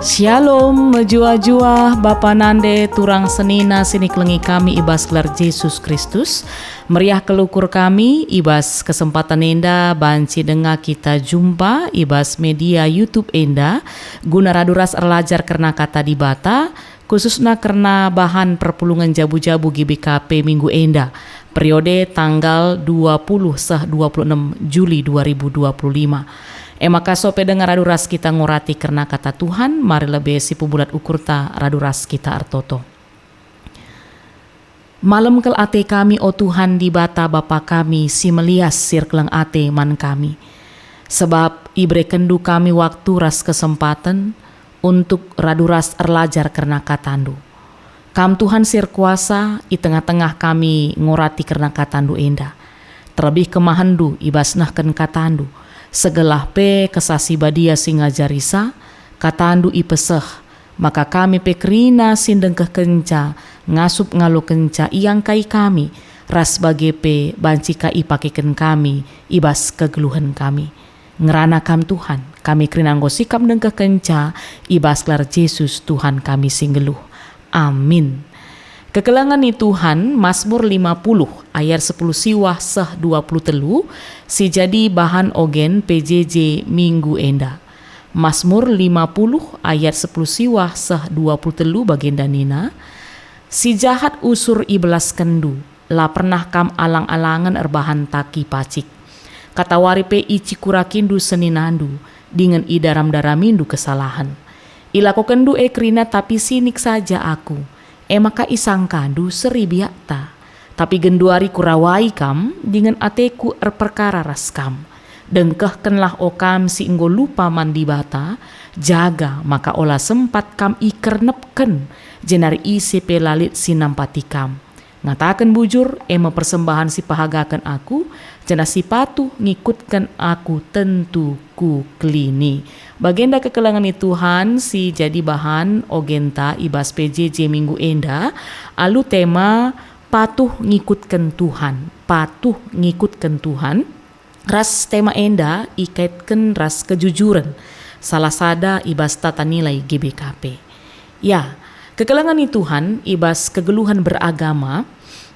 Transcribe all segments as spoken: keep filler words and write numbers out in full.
Shalom, mejuah-juah Bapa nande turang senina si nikelengi kami i bas gelar Jesus Kristus. Meriah kal ukur kami i bas kesempatan enda banci denga kita jumpa i bas media YouTube enda guna radu ras erlajar kerna Kata Dibata, khususna kerna bahan perpulungen jabu-jabu G B K P minggu enda, periode tanggal dua puluh seh dua puluh enem Juli dua ribu dua puluh lima. E maka sope denga radu ras kita ngurati kerna Kata Tuhan, mari lebe sipebulat ukurta radu ras kita ertoto. Malem kal ate kami, o Tuhan Dibata Bapa kami si melias si erkeleng ate man kami. Sebab iberekenndu kami waktu ras kesempaten untuk radu ras erlajar kerna KataNdu. Kam Tuhan si erkuasa, i tengah-tengah kami ngurati kerna KataNdu enda. Terlebih kemahenNdu i bas nehken KataNdu, segelah pe Kesah Si Badia si ngajarisa, KataNdu ipeseh, maka kami pe kerina si ndengkehkenca, ngasup ngalokenca iangkai kami, ras bage pe banci ka ipakeken kami i bas kegeluhen kami. Ngerana Kam Tuhan, kami kerina enggo sikap ndengkehkenca i bas gelar Jesus Tuhan kami si nggeluh. Amin. Kekelengen ni Tuhan, Masmur lima puluh ayat sepuluh siwah seh dua puluh telu, si jadi bahan ogen P J J minggu enda. Masmur lima puluh ayat sepuluh siwah seh dua puluh telu bagenda nina, "Si jahat usur ibelaskenndu, la pernah Kam alang-alangen erbahan taki pacik. Katawari pe icikurakindu seninandu, dingen idaram-daramindu kesalahen. Ilakokenndu e kerina tapi sinik saja aku, e maka isangkandu seri biakta. Tapi genduari kurawai Kam, dingen ateku erperkara ras Kam. Dengkehkenlah, o Kam si enggo lupa man Dibata, jaga maka ola sempat Kam ikernepken, jenari ise pe la lit si nampati Kam. Ngataken bujur, e me persembahen si pahagaken aku, janah si patuh ngikutken aku tentu kukelini." Bagenda kekelengen ni Tuhan si jadi bahan ogenta i bas P J J minggu enda, alu tema patuh ngikutken Tuhan, patuh ngikutken Tuhan. Ras tema enda ikaitken ras kejujuren, salah sada i bas tata nilai G B K P. Ya, kekelengen ni Tuhan i bas kegeluhen beragama,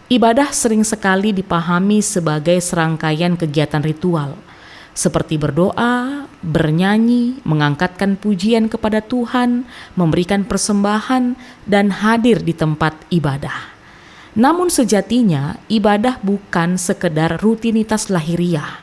ibadah sering sekali dipahami sebagai serangkaian kegiatan ritual, seperti berdoa, bernyanyi, mengangkatkan pujian kepada Tuhan, memberikan persembahan, dan hadir di tempat ibadah. Namun sejatinya, ibadah bukan sekedar rutinitas lahiriah,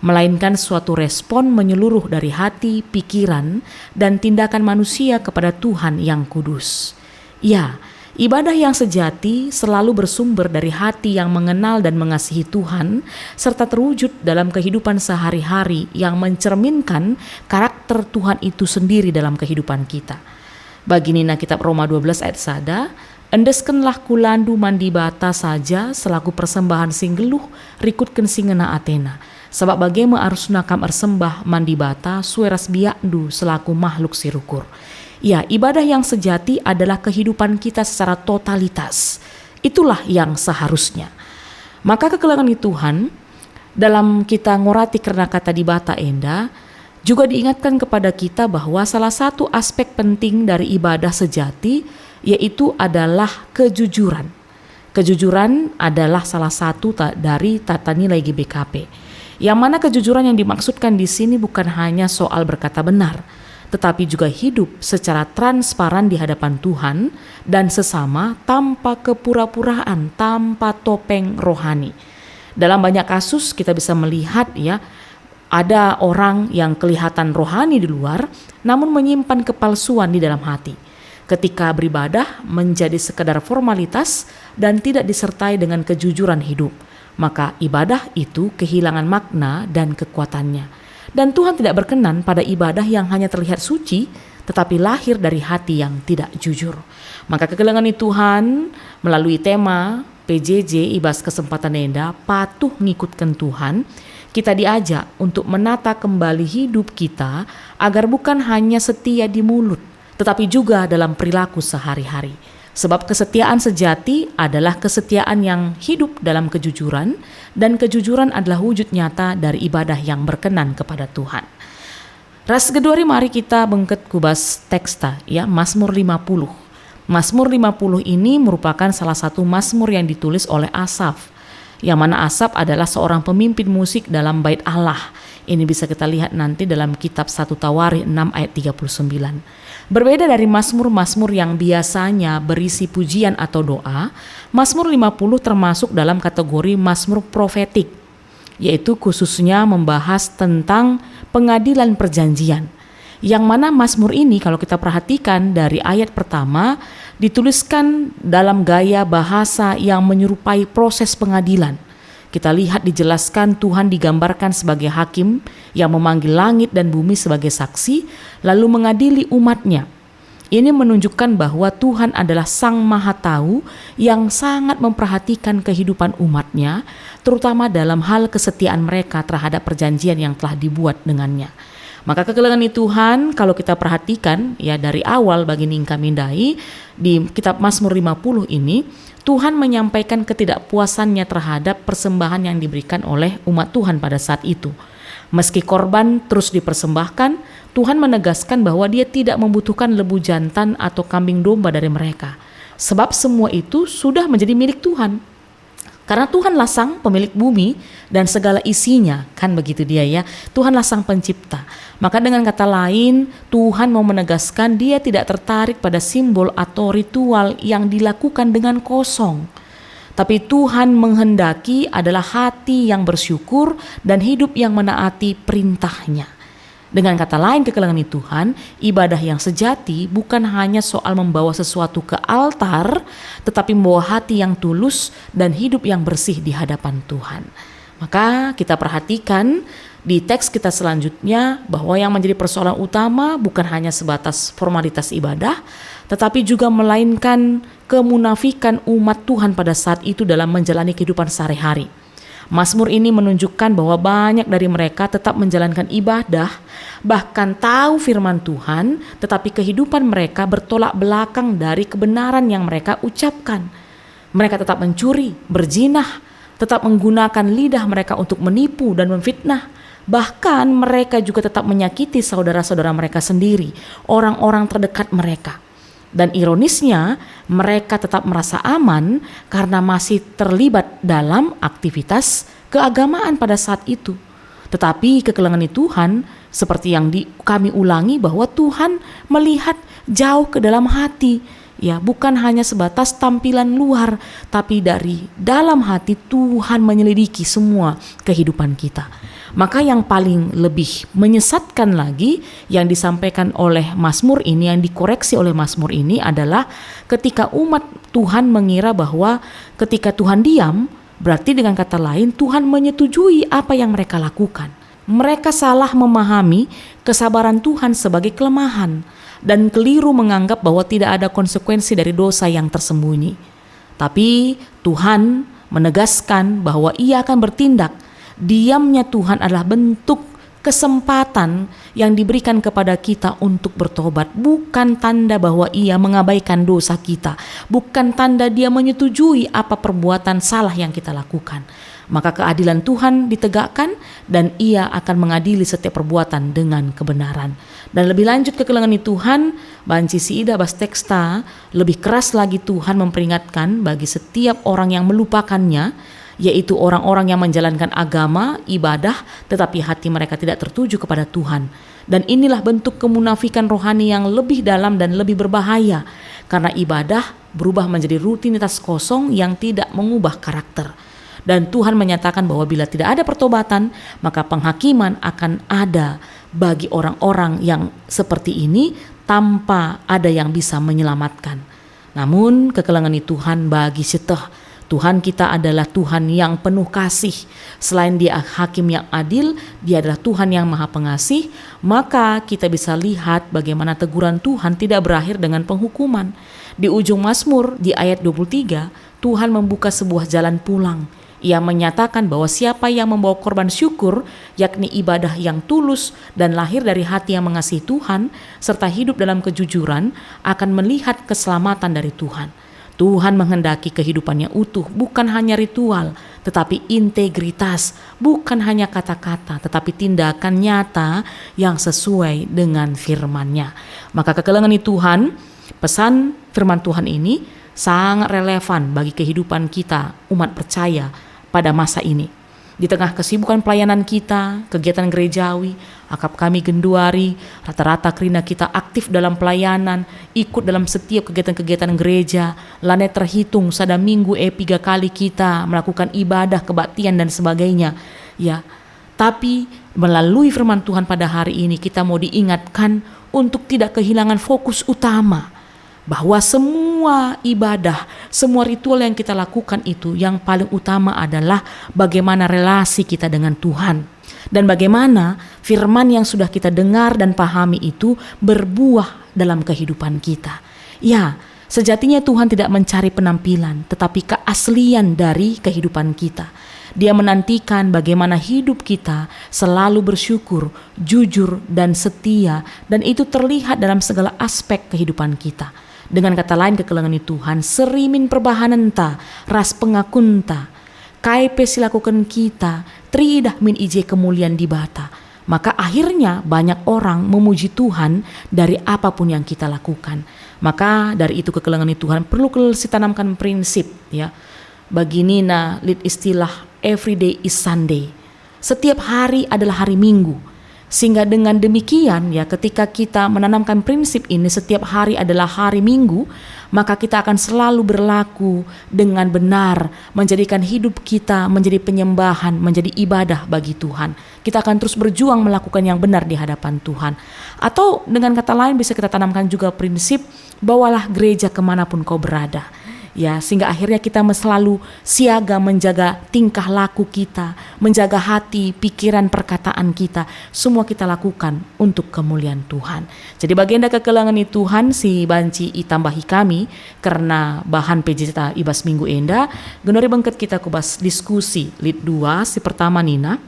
melainkan suatu respon menyeluruh dari hati, pikiran, dan tindakan manusia kepada Tuhan yang kudus. Ya, ibadah yang sejati selalu bersumber dari hati yang mengenal dan mengasihi Tuhan, serta terwujud dalam kehidupan sehari-hari yang mencerminkan karakter Tuhan itu sendiri dalam kehidupan kita. Bagi nina kitab Roma dua belas ayat sada, "Endeskenlah kulandu man Dibata saja selaku persembahen si nggeluh rikutken si ngena ateNa, sabap bage me arusna kam ersembah man Dibata sue ras biakndu selaku mahluk si rukur." Ya, ibadah yang sejati adalah kehidupan kita secara totalitas. Itulah yang seharusnya. Maka kekelengen ni Tuhan, dalam kita ngurati kerna Kata Dibata enda, juga diingatkan kepada kita bahwa salah satu aspek penting dari ibadah sejati yaitu adalah kejujuran. Kejujuran adalah salah satu ta-, dari tata nilai G B K P. Yang mana kejujuran yang dimaksudkan di sini bukan hanya soal berkata benar, tetapi juga hidup secara transparan di hadapan Tuhan dan sesama tanpa kepura-puraan, tanpa topeng rohani. Dalam banyak kasus kita bisa melihat, ya, ada orang yang kelihatan rohani di luar, namun menyimpan kepalsuan di dalam hati. Ketika beribadah menjadi sekedar formalitas dan tidak disertai dengan kejujuran hidup, maka ibadah itu kehilangan makna dan kekuatannya. Dan Tuhan tidak berkenan pada ibadah yang hanya terlihat suci, tetapi lahir dari hati yang tidak jujur. Maka kekelengen ni Tuhan, melalui tema P J J i bas kesempatan enda, patuh ngikutken Tuhan, kita diajak untuk menata kembali hidup kita agar bukan hanya setia di mulut, tetapi juga dalam perilaku sehari-hari. Sebab kesetiaan sejati adalah kesetiaan yang hidup dalam kejujuran, dan kejujuran adalah wujud nyata dari ibadah yang berkenan kepada Tuhan. Ras genduari mari kita bengket ku bas teksta, ya, Mazmur lima puluh. Mazmur lima puluh ini merupakan salah satu Mazmur yang ditulis oleh Asaf, yang mana Asaf adalah seorang pemimpin musik dalam Bait Allah. Ini bisa kita lihat nanti dalam kitab satu Tawarikh enam ayat tiga puluh sembilan. Berbeda dari Mazmur-Mazmur yang biasanya berisi pujian atau doa, Mazmur lima puluh termasuk dalam kategori Mazmur profetik, yaitu khususnya membahas tentang pengadilan perjanjian. Yang mana Mazmur ini, kalau kita perhatikan dari ayat pertama, dituliskan dalam gaya bahasa yang menyerupai proses pengadilan. Kita lihat dijelaskan Tuhan digambarkan sebagai hakim yang memanggil langit dan bumi sebagai saksi, lalu mengadili umat-Nya. Ini menunjukkan bahwa Tuhan adalah Sang Maha Tahu yang sangat memperhatikan kehidupan umat-Nya, terutama dalam hal kesetiaan mereka terhadap perjanjian yang telah dibuat dengan-Nya. Maka kekelengen ni Tuhan, kalau kita perhatikan, ya, dari awal bagi ning kami ndai, di kitab Mazmur lima puluh ini, Tuhan menyampaikan ketidakpuasan-Nya terhadap persembahan yang diberikan oleh umat Tuhan pada saat itu. Meski korban terus dipersembahkan, Tuhan menegaskan bahwa Dia tidak membutuhkan lembu jantan atau kambing domba dari mereka, sebab semua itu sudah menjadi milik Tuhan. Karena Tuhanlah Sang pemilik bumi dan segala isinya, kan begitu dia, ya. Tuhanlah Sang Pencipta. Maka dengan kata lain, Tuhan mau menegaskan Dia tidak tertarik pada simbol atau ritual yang dilakukan dengan kosong. Tapi Tuhan menghendaki adalah hati yang bersyukur dan hidup yang menaati perintah-Nya. Dengan kata lain, kekelengen ni Tuhan, ibadah yang sejati bukan hanya soal membawa sesuatu ke altar, tetapi membawa hati yang tulus dan hidup yang bersih di hadapan Tuhan. Maka kita perhatikan di teks kita selanjutnya bahwa yang menjadi persoalan utama bukan hanya sebatas formalitas ibadah, tetapi juga melainkan kemunafikan umat Tuhan pada saat itu dalam menjalani kehidupan sehari-hari. Mazmur ini menunjukkan bahwa banyak dari mereka tetap menjalankan ibadah, bahkan tahu firman Tuhan, tetapi kehidupan mereka bertolak belakang dari kebenaran yang mereka ucapkan. Mereka tetap mencuri, berzinah, tetap menggunakan lidah mereka untuk menipu dan memfitnah. Bahkan mereka juga tetap menyakiti saudara-saudara mereka sendiri, orang-orang terdekat mereka. Dan ironisnya, mereka tetap merasa aman karena masih terlibat dalam aktivitas keagamaan pada saat itu. Tetapi kekelengen ni Tuhan, seperti yang di, kami ulangi, bahwa Tuhan melihat jauh ke dalam hati. Ya, bukan hanya sebatas tampilan luar, tapi dari dalam hati Tuhan menyelidiki semua kehidupan kita. Maka yang paling lebih menyesatkan lagi yang disampaikan oleh Mazmur ini, yang dikoreksi oleh Mazmur ini adalah ketika umat Tuhan mengira bahwa ketika Tuhan diam, berarti dengan kata lain Tuhan menyetujui apa yang mereka lakukan. Mereka salah memahami kesabaran Tuhan sebagai kelemahan dan keliru menganggap bahwa tidak ada konsekuensi dari dosa yang tersembunyi. Tapi Tuhan menegaskan bahwa Ia akan bertindak. Diamnya Tuhan adalah bentuk kesempatan yang diberikan kepada kita untuk bertobat, bukan tanda bahwa Ia mengabaikan dosa kita, bukan tanda Dia menyetujui apa perbuatan salah yang kita lakukan. Maka keadilan Tuhan ditegakkan dan Ia akan mengadili setiap perbuatan dengan kebenaran. Dan lebih lanjut, kekelengen ni Tuhan, banci siidah bas teksta, lebih keras lagi Tuhan memperingatkan bagi setiap orang yang melupakan-Nya, yaitu orang-orang yang menjalankan agama, ibadah, tetapi hati mereka tidak tertuju kepada Tuhan. Dan inilah bentuk kemunafikan rohani yang lebih dalam dan lebih berbahaya, karena ibadah berubah menjadi rutinitas kosong yang tidak mengubah karakter. Dan Tuhan menyatakan bahwa bila tidak ada pertobatan, maka penghakiman akan ada bagi orang-orang yang seperti ini tanpa ada yang bisa menyelamatkan. Namun, kekelengen ni Tuhan bagi sieteh, Tuhan kita adalah Tuhan yang penuh kasih. Selain Dia hakim yang adil, Dia adalah Tuhan yang maha pengasih, maka kita bisa lihat bagaimana teguran Tuhan tidak berakhir dengan penghukuman. Di ujung Mazmur, di ayat dua puluh tiga, Tuhan membuka sebuah jalan pulang. Ia menyatakan bahwa siapa yang membawa korban syukur, yakni ibadah yang tulus dan lahir dari hati yang mengasihi Tuhan, serta hidup dalam kejujuran, akan melihat keselamatan dari Tuhan. Tuhan menghendaki kehidupan yang utuh, bukan hanya ritual, tetapi integritas, bukan hanya kata-kata, tetapi tindakan nyata yang sesuai dengan firman-Nya. Maka kekelengen Tuhan, pesan firman Tuhan ini sangat relevan bagi kehidupan kita umat percaya pada masa ini. Di tengah kesibukan pelayanan kita, kegiatan gerejawi, akap kami genduari, rata-rata kerina kita aktif dalam pelayanan, ikut dalam setiap kegiatan-kegiatan gereja, lanai terhitung sada minggu e piga kali kita melakukan ibadah kebaktian dan sebagainya. Ya, tapi melalui firman Tuhan pada hari ini kita mau diingatkan untuk tidak kehilangan fokus utama, bahwa semua ibadah, semua ritual yang kita lakukan itu yang paling utama adalah bagaimana relasi kita dengan Tuhan. Dan bagaimana firman yang sudah kita dengar dan pahami itu berbuah dalam kehidupan kita. Ya, sejatinya Tuhan tidak mencari penampilan, tetapi keaslian dari kehidupan kita. Dia menantikan bagaimana hidup kita selalu bersyukur, jujur, dan setia, dan itu terlihat dalam segala aspek kehidupan kita. Dengan kata lain, kekelengen Tuhan, seri min perbahanenta ras pengakunta, kai pe si lakuken kita, teridah min i je kemulian Dibata. Maka akhirnya banyak orang memuji Tuhan dari apapun yang kita lakukan. Maka dari itu, kekelengen Tuhan, perlu kal sitanamkan prinsip, ya. Bagi nina lit istilah every day is Sunday. Setiap hari adalah hari Minggu. Sehingga dengan demikian, ya, ketika kita menanamkan prinsip ini, setiap hari adalah hari Minggu, maka kita akan selalu berlaku dengan benar, menjadikan hidup kita menjadi penyembahan, menjadi ibadah bagi Tuhan. Kita akan terus berjuang melakukan yang benar di hadapan Tuhan. Atau dengan kata lain, bisa kita tanamkan juga prinsip, "Bawalah gereja kemanapun kau berada." Ya, sehingga akhirnya kita mes-, selalu siaga menjaga tingkah laku kita, menjaga hati, pikiran, perkataan kita. Semua kita lakukan untuk kemulian Tuhan. Jadi, bagenda kekelengen Tuhan si banci itambahi kami kerna bahan P J J ta i bas minggu enda. Genduari bengket kita ku bas diskusi lit dua, si pertama nina,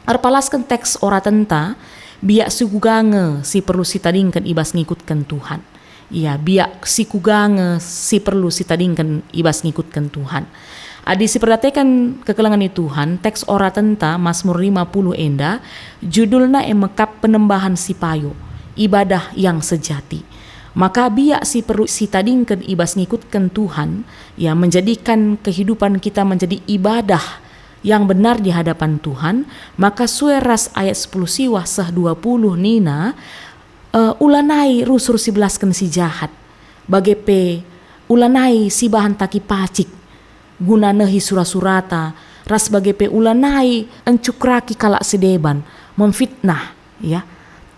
erpalasken teks oratenta, biak si kuga nge si perlu sitadingken i bas ngikutken Tuhan. Ya, biak si kuga nge si perlu sitadingken i bas ngikutken Tuhan. Adi siperdiateken kekelengen Tuhan, teks oratenta Masmur lima puluh enda, judulna e mekap penembahan si payo, ibadah yang sejati. Maka biak si perlu sitadingken i bas ngikutken Tuhan, ya, menjadikan kehidupan kita menjadi ibadah yang benar di hadapan Tuhan, maka sue ras ayat sepuluh siwah seh dua puluh nina, eh, "Ulanai rusur sibelasken si jahat, bage pe ulanai sibahan taki pacik, guna nehi sura-surata, ras bage pe ulanai encukraki kalak si deban, memfitnah." Ya.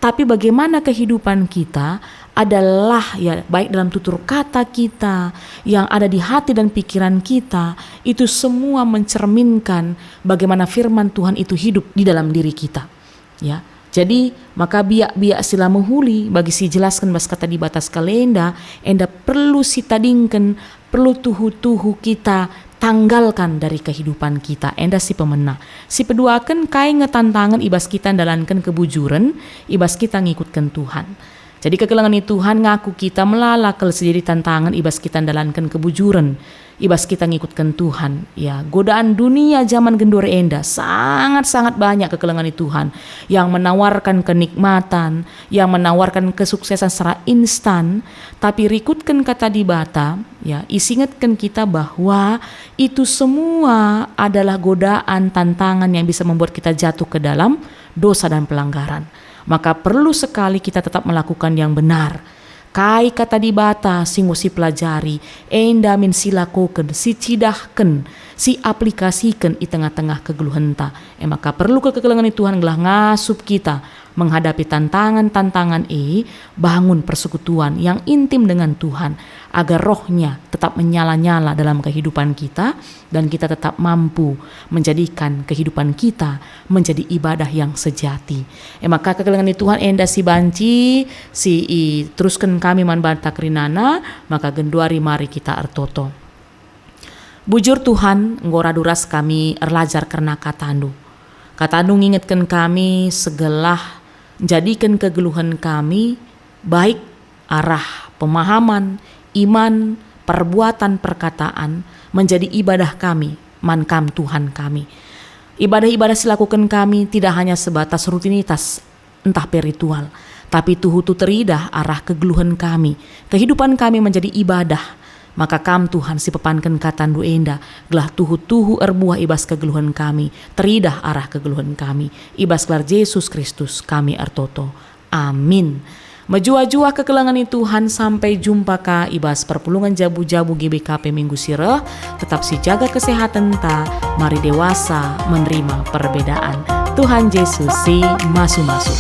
Tapi bagaimana kehidupan kita adalah, ya, baik dalam tutur kata kita, yang ada di hati dan pikiran kita, itu semua mencerminkan bagaimana firman Tuhan itu hidup di dalam diri kita. Ya. Jadi, maka biak-biak si la mehuli bagi si jelasken bas Kata Dibata sekalenda, enda perlu sitadingken, perlu tuhu-tuhu kita tanggalkan dari kehidupan kita, enda si pemena. Si peduaken, kai nge tantangen i bas kita ndalanken kebujuren, i bas kita ngikutken Tuhan. Jadi kekelengen Tuhan ngaku kita melala kal si jadi tantangen i bas kita ndalanken kebujuren, i bas kita ngikutken Tuhan. Ya, godaan dunia jaman genduari enda sangat-sangat banyak, kekelengen Tuhan, yang menawarkan kenikmatan, yang menawarkan kesuksesan secara instan, tapi rikutken Kata Dibata, ya, isingetken kita bahwa itu semua adalah godaan, tantangan yang bisa membuat kita jatuh ke dalam dosa dan pelanggaran. Maka perlu sekali kita tetap melakukan yang benar. Kai Kata Dibata si enggo sipelajari, enda min silakoken, sicidahken, siaplikasiken i tengah-tengah kegeluhenta. E maka perlu kal kekelengen Tuhan gelah ngasup kita menghadapi tantangan-tantangan e, bangun persekutuan yang intim dengan Tuhan, agar roh-Nya tetap menyala-nyala dalam kehidupan kita, dan kita tetap mampu menjadikan kehidupan kita menjadi ibadah yang sejati. E maka kekelengen Tuhan enda si banci si iterusken kami man banta kerinana, maka genduari mari kita ertoto. Bujur Tuhan, enggo radu ras kami erlajar kerna KataNdu. KataNdu ngingetken kami segelah njadiken kegeluhen kami, baik arah pemahaman, iman, perbuatan, perkataan, menjadi ibadah kami man Kam, Tuhan kami. Ibadah-ibadah si lakuken kami tidak hanya sebatas rutinitas ntah pe ritual, tapi tuhu-tuhu teridah arah kegeluhen kami. Kehidupan kami menjadi ibadah. Maka Kam, Tuhan, si pepanken kataNdu enda, gelah tuhu-tuhu erbuah i bas kegeluhen kami, teridah arah kegeluhen kami. I bas gelar Jesus Kristus kami ertoto. Amin. Mejuah-juah kekelengen i Tuhan, sampai jumpa ka i bas perpulungen jabu-jabu G B K P minggu si reh. Tetap sijaga kesehatenta, mari dewasa menerima perbedaan. Tuhan Jesus si masu-masu.